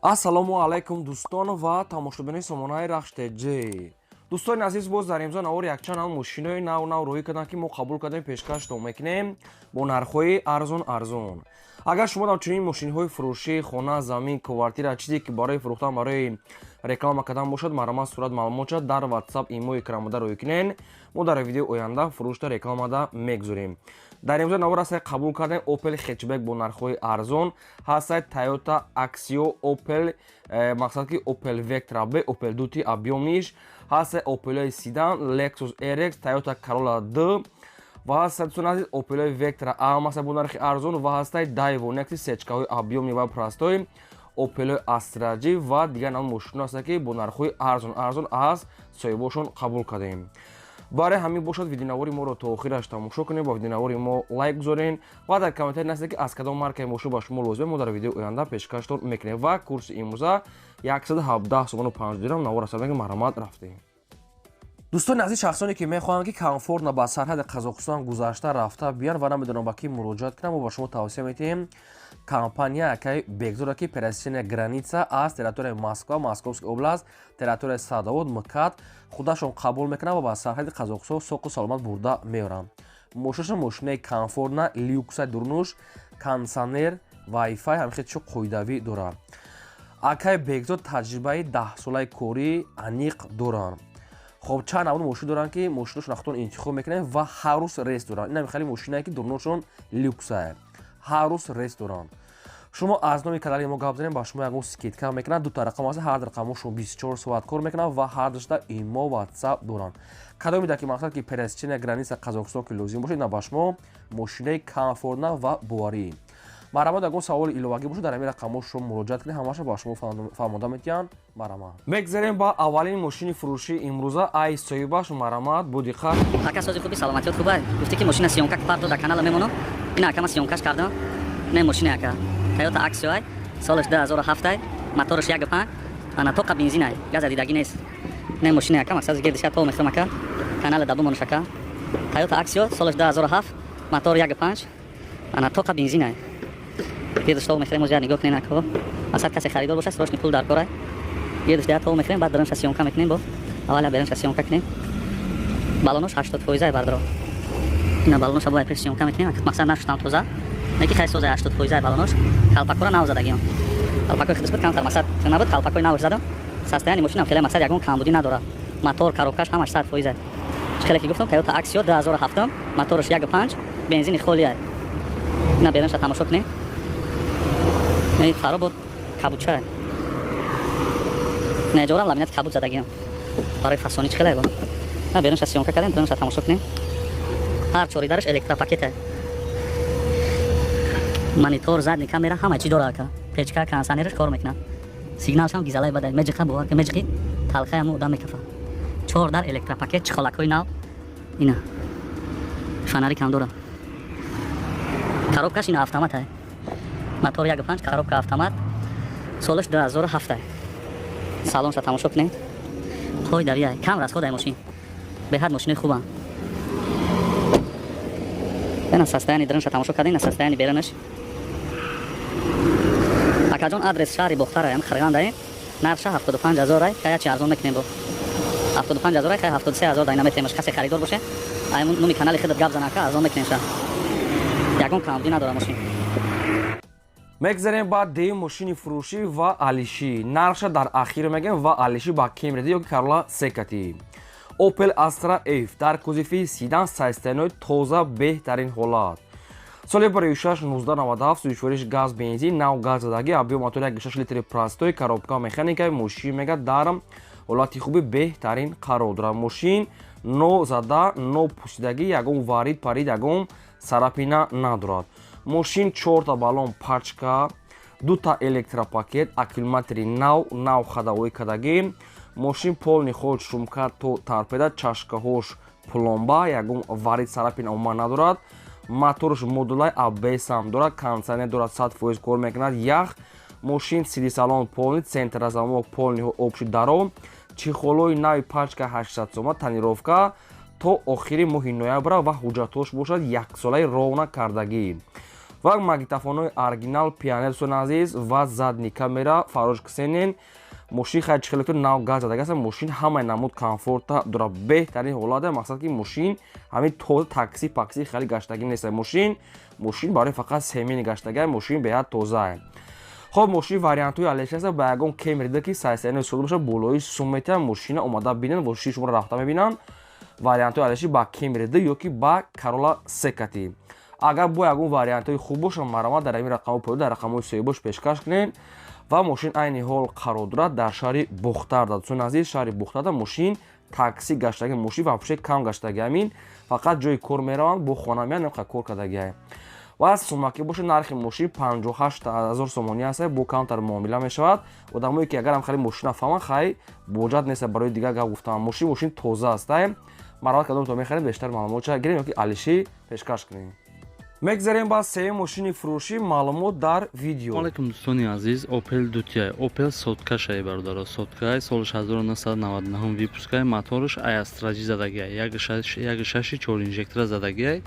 Ассалому алайкум, дӯстон ва тамошобинони сомонаи Рахш ТЖ. Дӯстони азиз, боз дар имзо навор якчанд ам мошинои нав нав роҳӣ карданд, ки мо қабул кардем, пешкаштон мекунем бо нархҳои арзон арзон. Агар шумо дар чунин мошинҳои фурӯшӣ, хона, замин, квартира, чизе ки барои фурӯхтан, барои реклама кардан бошад, марҳамат, сурат, маълумотша дар WhatsApp, имо экранбуда роҳӣ кунен. Мо дар видеои оянда фурӯшта, рекламада мегузорем. Дар имзо навор ҳастай, қабул кардем Opel хэтчбек бо нархҳои арзон, ҳастай Toyota Axio, Opel, мақсад ки Opel Vectra B, Opel Duty объёмный ш ҳастай, Opel седан, Lexus RX, Toyota Corolla D ва ҳастай, дӯстони азиз, Opel Vectra A ҳам бо нархи арзон ва ҳастай Daewoo Nexia сечкаҳои объёмный ва простой, Opel Astra G ва дигар навъ мошино ҳастанд, ки бо нархҳои арзон арзон аз соҳибошон қабул кардем. Барои ҳамин бошад, видеонавори моро то охираш тамошо кунед, ба видеонавори мо лайк гузорен ва дар комментарий нависед, ки аз кадом маркаи мошин ба шумо лозим, мо дар видеои оянда пешкаштон мекунем. Ва курси имрӯза 117 сомону 5 дирам. Навор аст, марҳамат, рафтем. Дӯстони азиз, шахсоне ки мехоҳанд, ки комфортно ба сарҳади Қазоқистон гузашта рафта биён ва намедонам ба кӣ муроҷиат кунам, мо ба шумо тавсия медиҳем компания акаи Бекзода, ки пересечения граница аз территорияи Москва, Московская область, территорияи Садовод, МКАД худашон қабул мекунанд ва ба сарҳади Қазоқистон соқу саломат бурда меоранд. Мошинашон мошинаи комфортна, люкса, дурнуш, кондитсионер, вайфай, ҳамихел чио қоидавӣ дорад. Акаи Бекзод таҷрибаи 10-солаи корӣ аниқ доранд. Хоб, чанд навъ мошин доранд, ки мошиношон худтон интихоб мекунед ва ҳар рӯз рейс доранд. Ин хеле мошинае, ки дурношон люксае, ҳар рӯз рейс доранд. Шумо аз номи канали мо гап занем, ба шумо ягон скидка мекунанд. Дута рақам аст, ҳар рақамошон 24 соат кор мекунанд ва ҳар душта имо, WhatsApp доранд. Кадоме ки мақсад ки пересечения граница Қазоқистон ки лозим бошад, ина ба шумо мошинаи комфортна ва боварӣ. Марҳамат, ягон саволи иловагӣ бошад, дар ҳамин рақамҳо шумо муроҷиат кунед, ҳамаша ба шумо фаҳмода метиҳанд. Марҳамат, мегзарем ба аввалин мошини фурӯшии имрӯза. Ай соҳибаш, марҳамат, бо диққат. Ака, сози хуби, саломатиёт хуба? Гуфтӣ, ки мошина съёмка парто, дар канала мемонам. Ина, ака, ма съёмка ш кардам. Не, мошина, ака, Toyota Axio ай, солаш 2007 ай, мотораш 1,5, ана тоқа бензин ай, газа дидагӣ нест. Не, мошина, ака, мақсад гирдиша то мехӯрам, ака, канала дабумонаш, ака. Toyota Axio, солаш 2007, мотор 1,5, ана тоқа бензин ай. Гирдиш то мехӯрем, озя нигоҳ кунен, ака. Масад касе харидор боша, срочный пул дар кор ай. Гирдиш дия то мехӯрем, баъд даронша съёмка мекунем. Бо аввала беронша съёмка кунем. Балонош 80% ай, бардоро. Ина балоноша бояд пеш съёмка мекунем, мақсад нашудам тоза. Неки хай созай, 80% ай балонош. Калпакора нав задагиам. Калпакои худаш буд, камтар мақсад набуд, калпакои навш задам. Состояние мошинам хеле, мақсад, ягон камбудӣ надорад. Мотор, коробка ш ҳамаш 100%. Чӣ хеле ки гуфтам, Toyota Axio 2007, мотораш 1,5, бензини холи ай. Ина беронша тамошо кунем. Не, фаро буд кабуча. Не, ҷорам ламинати кабуд задагиам. Барои фасони чӣ хеле бо. На, беронша съёмка кардем, беронша тамошо кунем. Ҳар чори дараш электропакет е. Монитор, задний камера, ҳама чӣ дора, ака. Печка, кондитсионераш кор мекунад. Сигналшам гизалай бадай. Меҷиқа, бовар ки меҷиқи, талхаи ҳаму одам мекафа. Чор дар электропакет, чехолакҳои нав. Ина. Фонарик ҳам дора. Коробка ш ина автомат ай. Мотор 1,5, коробка автомат. Солаш 2007 ай. Салонша тамошо кунед. Қой дави ай. Кам расход ай мошин. Беҳад мошинои хубанд. Ина состояние дарунша тамошо кардем, ина состояние берунаш. Акаҷон, адрес шаҳри Бохтар ам, Хирғандай. Нархша 75 ҳазор ай, кая чи арзон мекунем бо. 75 ҳазор ай, кая 73 ҳазор дайна метемаш. Касе харидор боше, ай номи канали худат гап зана, ака, арзон мекунем ша. Ягон камбудӣ надора мошин. Мегзарем ба дуюм мошини фурӯшӣ ва алишӣ. Нархша дар ахир мегем. Ва алишӣ ба Кемри ёки Карола секати. Opel Astra F дар кузови седан, состояние тоза, беҳтарин ҳолат, соли 2006, 1997, сӯзишвориш газ, бензин, нав газ задагӣ, объём мотор 1,6 литри простой, коробка механика. Мошин мега дар ҳолати хуби, беҳтарин қарор дорад. Мошин но зада, но пусидагӣ, ягон варид парид, ягон царапина надорад. Мошин чорта баллон пачка, дута электропакет, аккумулятори нав, нав ходовой кардагӣ. Мошин полный ход, шумка то торпеда, чашкаҳош пломба, ягон варид, царапина умуман надорад. Моторш модулай АБС-ам дорад, кондитсионер дорад, 100% кор мекунад, ях. Мошин сиди салон полный, центрозамок полный, общий даро, чехол ои нави, пачка 800 сома, тонировка то охири моҳи ноябра ва ҳуҷҷатҳош бошад яксолаи ровна кардагӣ. Ва магнитофонҳои оригинал Пионер, дӯстони азиз, ва задний камера, фарош ксенон. Мошин хай чихеле нав газ задагааст, мошин ҳамаи намуд комфорта дора, беҳтарин ҳолат. Мақсад ки мошин ҳамин тоза, такси пакси хеле гаштагӣ нест. Мошин барои фақат семейный гаштагӣ, мошин беҳад тозаа. Хоб, мошин вариантҳои алеш аст ба ягон Кемри ки сайсайни сода боша, болои сум метиҳам. Мошина омада бинанд, воши шуморо рафта мебинанд. Вариантҳои алеши ба Кемри д ё ки ба Карола секати. Агар бо ягон вариантҳои хуб бошанд, марамат дар ҳамин рақамҳо поён дар рақамҳои соҳибош пешкаш кунед. Ва мошин айни ҳол қарор дорад дар шаҳри Бохтар. Дӯстони азиз, шаҳри Бохтарда мошин такси гаштаги, мошин вообще кам гаштаги, ҳамин фақат ҷои кор мераванд, бо хона меянд, кор кардагиа. Ва сумакӣ боша, нархи мошин 58 000 сомонӣ аст, бо камтар муомила мешавад. Одамое ки агарам хеле мошина фаҳманд, хай боҷат нест барои дигар гап гуфтан. Мошин тоза аст. Марамат кадомто мехаред, бештар маълумотча гирем ё ки алиши пешкаш кунем. Мегзарем ба сеюм мошини фурӯшӣ, маълумот дар видео. Алайкум, дӯстони азиз. Опел дутия, Опел соткашай, бародаро, соткаи, солаш 1999 выпускай, моторш Астра Ҷи задагиай, 1.6 чор инжектора задагиай.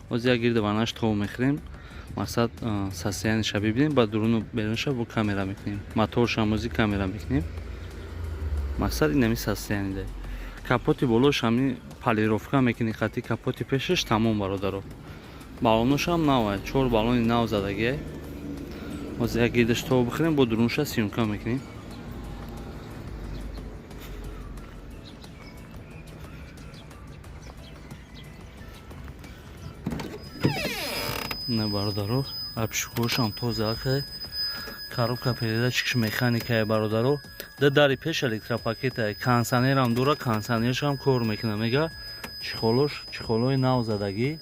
Ҳозир як гирда ванаш тов мехӯрем, мақсад состояниеша бибинем, ба дуруну берунша бо камера мекунем, моторшам ози камера мекунем. Мақсад инами состояние, капоти болош ҳами полировка мекунӣ, хати капоти пешаш тамом, бародаро. Баллоношам навай, чор баллони нав задагиай. Ҳозир як гирдаш тов бихӯрем, бо дурунша съёмка мекунем. На, бародаро, обшивкошам тоза акай, коробка передачикш механикае, бародаро. Да, дари пеш электропакетае, кондиционерам дора, кондиционершам кор мекуна. Мега, чехолош чехолои нав задагӣ.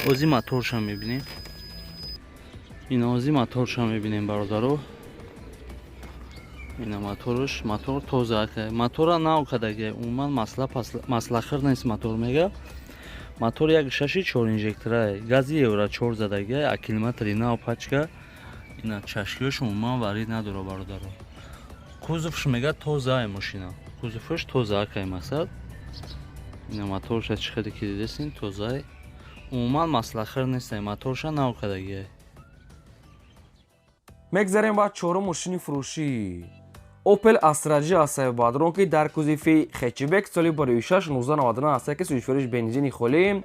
Ози моторшам мебинем, ина ози моторшам мебинем, бародаро. Ина моторш, мотор тоза акай, мотора нав кадаги, умуман масла маслахир нест мотор. Мега, мотор 1.6 чор инжекторае, гази евро чор задагиай, аккумулятори нав, пачка. Ина чашкиёш умуман варид надора, бародаро. Кузовш, мега, тозаай, мошина кузовш тоза акай. Мақсад, ина моторша чӣ хеле ки дидесин, тозаай, умуман маслахир нестай, моторша нав кадагиай. Мегзарем ба чорум мошини фурӯшӣ. Опел Астра Ҷи астаи бадрон, ки дар кузови хэтчбек, соли 2006, 1999 астае, ки сӯзишвориш бензини холӣ,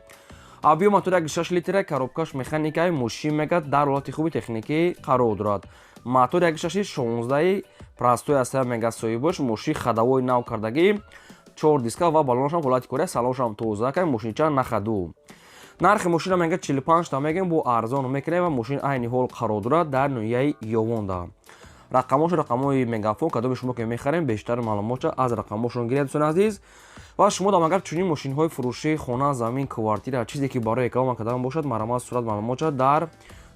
объём мотор 1.6 литра, коробкаш механикаи. Мошин, мега, дар ҳолати хуби техникӣ қарор дорад. Мотор 1.6 16 простой астая, мега соҳибош. Мошин ходовой нав кардагӣ, чор диска ва баллонашам ҳолати кория, салоншам тоза кай, мошинча нахаду. Нархи мошина, мега, 45 та мегем, бо арзон мекунем. Ва мошин айни ҳол қарор дорад дар ноҳияи Ёвонда. Рақамошо рақамҳои Мегафон, кадоми шумо ки мехарем, бештар маълумотша аз рақамҳошон гиред, дӯстони азиз. Ва шумо дам агар чунин мошинҳои фурӯшии хона, замин, квартира, чизе ки барои реклама кардан бошад, марамат сурат маълумотша дар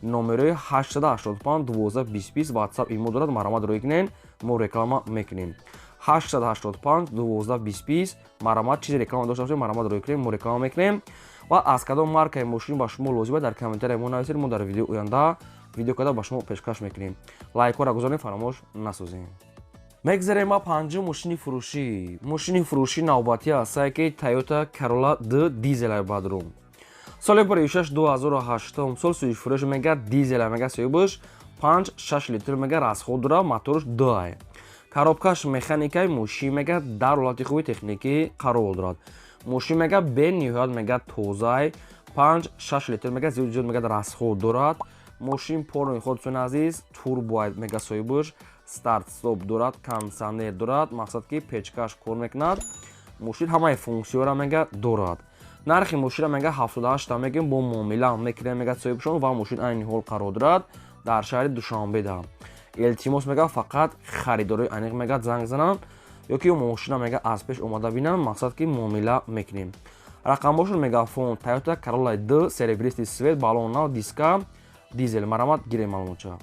номерои 885 12 20 WhatsApp, имо дорад, марамат рӯй кунед, мо реклама мекунем. 885 12 20, марамат, чизе реклама дошта бошед, марамат рӯй кунем, мо реклама мекунем. Ва аз кадом маркаи мошин ба шумо лозима, дар комментария мо нависед, мо дар видеои оянда видео карда ба шумо пешкаш мекунем. Лайкҳоро гузорем, фаромӯш насозем. Мегзарем ба панҷум мошини фурӯшӣ. Мошини фурӯшӣ навбатӣ астае, ки Toyota Corolla д дизелай, бадрум, соли 2006, 2008 сол сӯзишфурӯш, мега, дизела, мега соҳибаш, 5-6 литр, мега, расход дора, моторш дуай, коробкаш механикаи. Мошин, мега, дар ҳолати хуби техникӣ қарор дорад. Мошин, мега, бениҳоят, мега, тозаи, 5-6 литр, мега, зиёд зиёд, мега, расход дорад. Мошин полный ход, дӯстони азиз, турбо, мега соҳибаш, старт стоп дорад, кондиционер дорад, мақсад ки печкаш кор мекунад. Мошин ҳамаи функсияро, мега, дорад. Нархи мошина, мега, 78 мегем, бо муомила мекунем, мега соҳибшон. Ва мошин айни ҳол қарор дорад дар шаҳри Душанбеда. Илтимос, мега, фақат харидорои аниқ, мега, занг зананд ё ки мошина, мега, аз пеш омада бинанд, мақсад ки муомила мекунем. Рақамбошон Мегафон. Toyota Corolla д серебристый цвет, баллон нав, диска, дизел, марамат гирем маълумотча.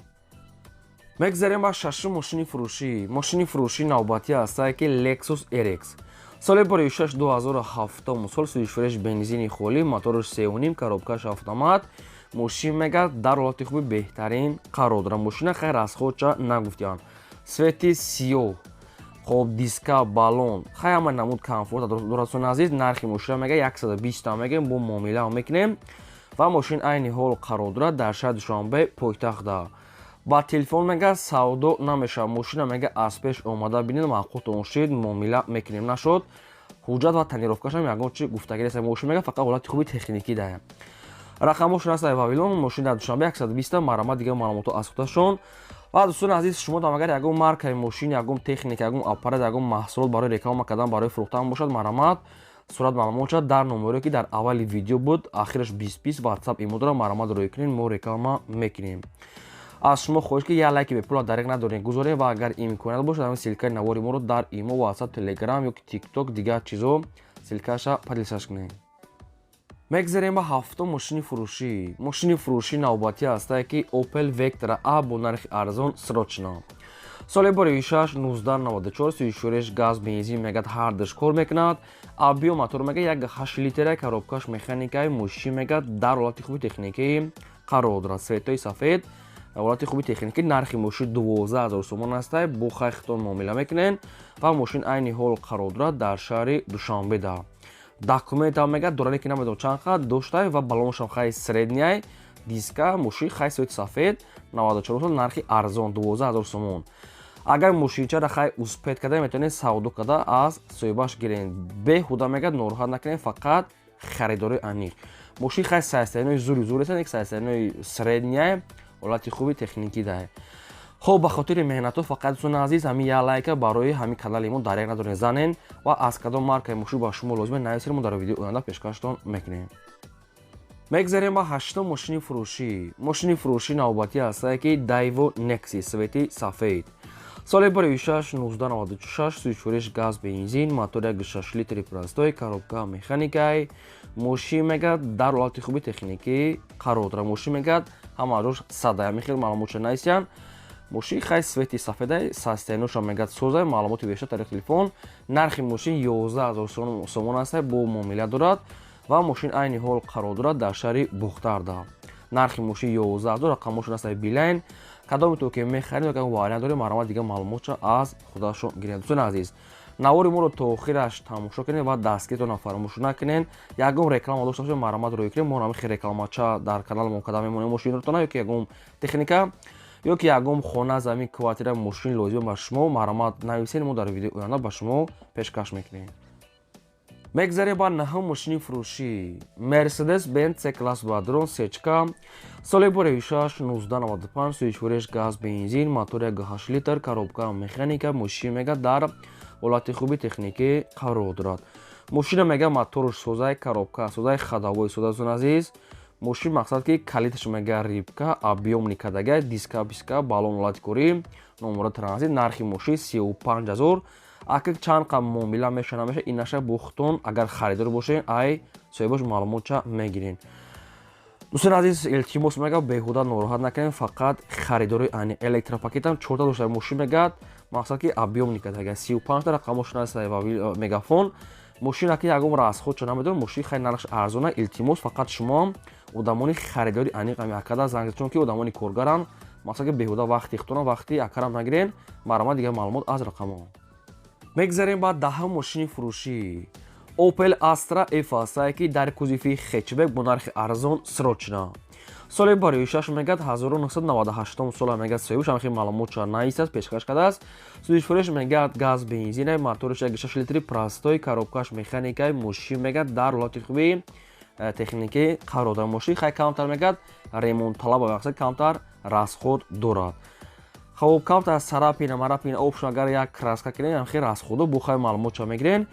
Мегзарем ба шашум мошини фурӯшӣ. Мошини фурӯшӣ навбатӣ астае, ки Lexus RX, соли 2006, 2007 сол, сӯзишфурӯш бензини холӣ, моторш 3.5, коробкаш автомат. Мошин, мега, дар ҳолати хуби беҳтарин қарор дорад. Мошина хайр расходча нагуфтианд. Цвети сиёҳ, хоб, диска, баллон, хай ҳама намуд комфорт дорад. Дӯстони азиз, нархи мошина, мега, 120 та мегем, бо муомила мекунем. Ва мошин айни ҳол қарор дорад дар шаҳри Душанбе, пойтахтда. Ба телефон мега савдо намешавад. Мошина мега аз пеш омада бинед, маъқултон шид, муомила мекунем, нашуд, ҳуҷҷат ва тонировкашам ягон чи гуфтагӣ нест. Мошин мега фақат ҳолати хуби техникӣ даҳем. Рақамошон аст Вавилон, мошин дар Душанбе 120. Марҳамат, дигар маълумотҳо аз худашон. Ва дӯстони азиз, шумо там агар ягон маркаи мошин, ягон техника, ягон аппарат, ягон маҳсулот барои реклама кардан, барои фурӯхтан бошад, марҳамат, сурат маълумот шад дар номере, ки дар аввали видео буд, ахираш 20 20, WhatsApp, имо дора. Марҳамат, рӯй кунед, мо реклама мекунем. Аз шумо хоҳиш, ки як лайки бепула дареғ надорем, гузорем ва агар имконият бошад, ҳамин ссылкаи навори моро дар имо, WhatsApp, Telegram ёки TikTok, дигар чизо ссылкаша поделиться кунем. Мегзарем ба ҳафтум мошини фурӯшӣ. Мошини фурӯшӣ навбатӣ ҳастае, ки Opel Vectra A бо нархи арзон, срочно. Соли бори 6 1994, сӯзишвориш газ, бензин, мегад ҳардуш кор мекунад. Объём мотор мега 1,8 литра, коробкаш механикаи. Мошин мегад дар ҳолати хуби техникӣ қарор дорад, цветои сафед, ҳолати хуби техникӣ. Нархи мошин 12 000 сомон ҳастай, бо хайхтон муомила мекунен. Ва мошин айни ҳол қарор дорад дар шаҳри Душанбеда. Документам мегад доране, ки намедонам чанд қад доштай ва баллоншам хай средняй, диска. Мошин хай цвети сафед, 94 сол, нархи арзон 12 000 сомон. Агар мошинчара хай успеть карда метавонед, савдо карда аз соҳибаш гирен. Беҳуда мегад нороҳат накунед, фақат харидори аниқ. Мошин хай состояниеи зури зур есан, як состояниеи средняй, ҳолати хуби техникӣ даҳе. Хоб, ба хотири меҳнатҳо фақат, дӯстони азиз, ҳамин як лайка барои ҳамин канали мо дареғ надорем, занен ва аз кадом маркаи мошин ба шумо лозима, нависед, мо дар видеои оянда пешкаштон мекунем. Мегзарем ба ҳаштум мошини фурӯшӣ. Мошини фурӯшӣ навбатӣ ҳастае, ки Daewoo Nexia, цвети сафед, соли бори 6 1996, сӯзишвориш газ, бензин, мотор 1,6 литри простой, коробка механикай. Мошин мегад дар ҳолати хуби техникӣ қарор дорад. Мошин мегад ҳама ҷош садая мехел маълумотша нависиянд. Мошин хай цвети сафедай, состояниеша мегад созай. Маълумоти бештар тариқи телефон. Нархи мошин 11 000 сомон аст, бо муомила дорад ва мошин айни ҳол қарор дорад дар шаҳри Бохтарда. Нархи мошин 11 000, рақамошон аст Билайн. Кадоме то ки мехаред, ягон вариант доред, марҳамат, дигар маълумотша аз худашон гиред. Дӯстони азиз, навори моро то охираш тамошо кунед ва дастгиртонро фаромӯш накунед. Ягон реклама дошта бошед, марҳамат, рӯй кунед, мо ҳамин хел рекламача дар каналамон када мемонем. Мошинотона ёки ягон техника, ёки ягон хона, замин, квартира, мошин лозима ба шумо, марҳамат, нависед, мо дар видеои оянда ба шумо пешкаш мекунем. Мегзарем ба наҳум мошини фурӯшӣ. Мерседес Бенц C класс бадрон сечка, соли бори 6 1995, сӯзишвориш газ, бензин, мотор 1,8 литр, коробка механика. Мошин мега дар ҳолати хуби техникӣ қарор дорад. Мошина мега моторш созай, коробка созай, ходовой созай. Азиз, мошин мақсад ки калиташ мега рибка, объёмный кадага, диска биска, баллон ҳолати корӣ, номера транзит. Нархи мошин 35 000. Ака чанд қа муомила меша, намеша, ин наша бухтон. Агар харидор бошед, ай соҳибош маълумотча мегирен. Дӯстони азиз, илтимос, мега беҳуда нороҳат накунем, фақат харидори ани. Электропакетам чорта дошта. Мошин мегад мақсад ки объёмный кадага, 35та рақамошон аст Мегафон. Мошин аки ягон расходча намедорам. Мошин хай нархш арзона. Илтимос, фақат шумо одамони харидори аниқ ами акада занг, чунки одамони коргаранд. Мақсад ки беҳуда вақти худтона, вақти акарам нагирен. Марҳамат, дигар маълумот аз рақамҳо. Мегзарем ба даҳум мошини фурӯшӣ. Opel Astra F ҳастае, ки дар кузови хэтчбек бо нархи арзон, срочно. Соли барои 6 мегад 1998 сола мегад соҳибаш, ҳамхи маълумотша наистааст, пешкаш кардааст. Сӯзишвориш мегад газ, бензина, моториш 1,6 литри простой, коробкаш механикаи. Мошин мегад дар ҳолати хуби техникӣ қарор дорад. Мошин хай камтар мегад ремонт талаба, мақсад камтар расход дорад. Хоб, камтар царапина марапина обшон, агар як краска кунем, ҳамхи расходо бо хай маълумотша мегирен.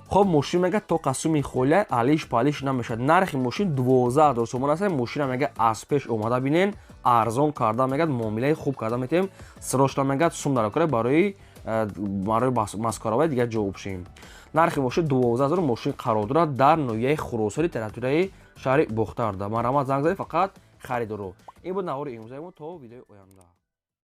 Хоб, мошин мега то қасуми холия алиш палиш намешавад. Нархи мошин 12 000 сомон аст. Мошина мега аз пеш омада бинен, арзон карда мегад, муомилаи хуб карда метавем. Срочно мегад сум даркора барои Москваравай, дигар ҷо обшем. Нархи мошин 12 000. Мошин қарор дорад дар ноҳияи Хуросони, территорияи шаҳри Бохтарда. Марҳамат, занг занед, фақат харидоро. Ин буд навори имрӯзаи мо. То видеои оянда.